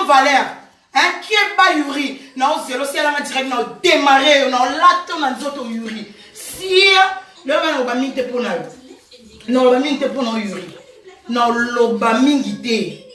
valeur. Hein, keba Yuri, na ozelo osalanga direct na odemare yo na olata na nzoto Yuri. Sia, lelo bana loba mingi te mpo na yo. Na loba mingi te mpo na yo Yuri. Na loba mingi te.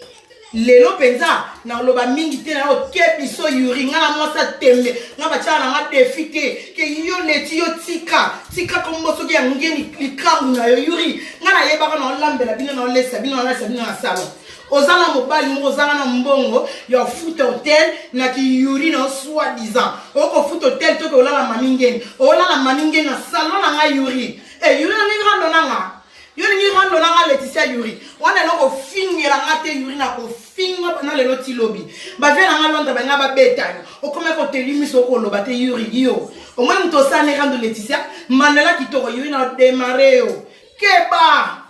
Lelo mpenza na loba mingi te na yo okebiso Yuri, nga na mwasi atembe, nga batiaka na nga defi te ke yo leti yo tika tika kombo soki ya ngeni likambo na yo Yuri, nga nayebaka na olambela bino na olesa bino na olesa bino na salon. Oza na mobali moko ozanga na mbongo ya ofuta hotel na kiyuri na soi disant okofuta hotel toke olala mami ngeni, olala mami ngeni na salon na nga Yuri. Eh Yuri, nalingi rando na nga, yo lingi rando na nga Leticia. Yuri wana eloko ofingela nga te Yuri, na kofinga bana lelo ti lobi. Bavie na nga Londres balinga babeta yo, okomaki koteli miso okoloba te. Yuri, yo omoni moto osala rando Leticia Manuela kitoko. Yuri, na odemare yo, keba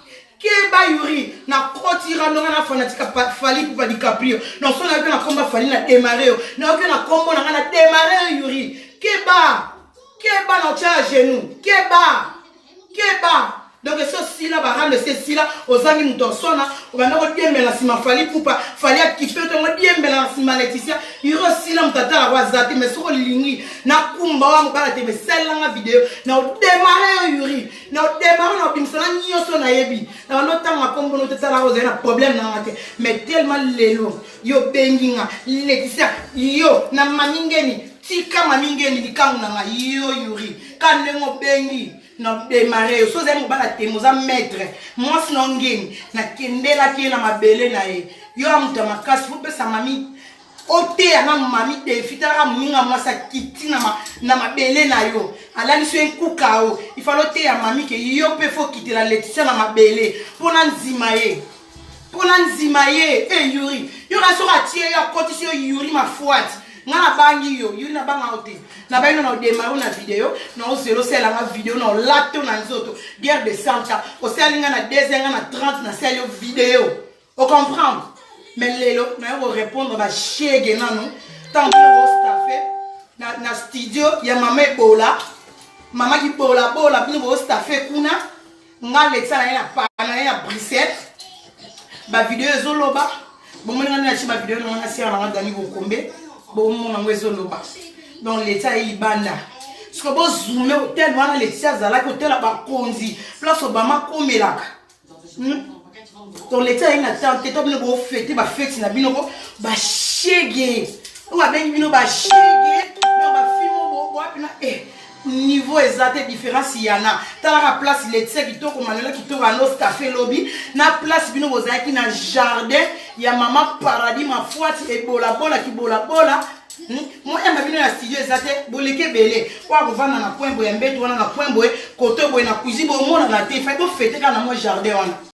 keba Yuri, nakoti rando nga na fanatique Fally Ipupa DiCaprio, naso nayoki na komba Fally na demare yo, nayoki na kombo na nga na demare yo. Yuri, keba keba, na otya ya genou, keba keba. Donc esi osila barando, esi esila, ozangi moto oswana, obanda kodiembela na nsima Fally Ipupa. Fally akipe tongo diembela na nsima Leticia. Yuri, osila, moto atalako aza te. Mais soki olingi nakumba wa mobala te, mesalelanga video na odemare yo Yuri, na odemare na obimisa na nyonso nayebi na bando otanga kombono te. Talaka, ozali na problème nanga te, mais tellement lelo yo obengi nga Leticia, yo na mami ngeni, tika mami ngeni likangu na nga. Yo Yuri, ka ndenge obengi na demare yo, so ozali mobala temo, oza maître mwasi na ngeni, nakendelaki ye na mabele na ye. Yo ya moto ya makasi, fopesa mami oteya na mami defi. Talaka, moninga mwasi akiti na mabele na yo, alalisi yo nkuka o ifale oteya mami ke yo mpe fo okitela Leticia na mabele mpo na ndima ye, mpo na ndima ye. E Yuri, yo na soki atie yo, akotisi yo Yuri mafuati, nga nabangi yo Yuri, nabanga yo te. Nabangi na odemare na video na ozela osalelanga video na olato na nzoto. Guerre de santa osali nga na 2 nga na 30, nasali yo video, ocomprendre. Mais lelo naye korépondre bashege nanu ntango bino bostaffe na studio ya mama Ebola, mama kibolabola. Bino bostaffe kuna, nga Letia na ye na na ye na Bruxelles, bavideo ezoloba. Bomoni nga nde natie bavideo nanga na sere nanga Dani Bokombe, bomona yango ezoloba. Donc Letia ye libanda siko bozume hotel wana Letia azalaki, hotel ya bakonzi, place Obama akomelaka. Donc Letia aye na temps te to bino bofete bafeti na bino ko bashege oyo babengi bino bashege. Donc bafilme bowapi na niveau eza te, différence yana. Talaka place Leticia kitoko, Manuela kitoko ano stafe lobi na place bino bozalaki na jardin ya mama Paradis Mafuati ebolabola kibolabola. Moyamba bino ya studio eza te, boleki ebele oyo akovanda na point boye ya mbeto wana, na point boye, kote boye na cuisine, bomonana te. Fai bofete kaka na mwa jardin wana.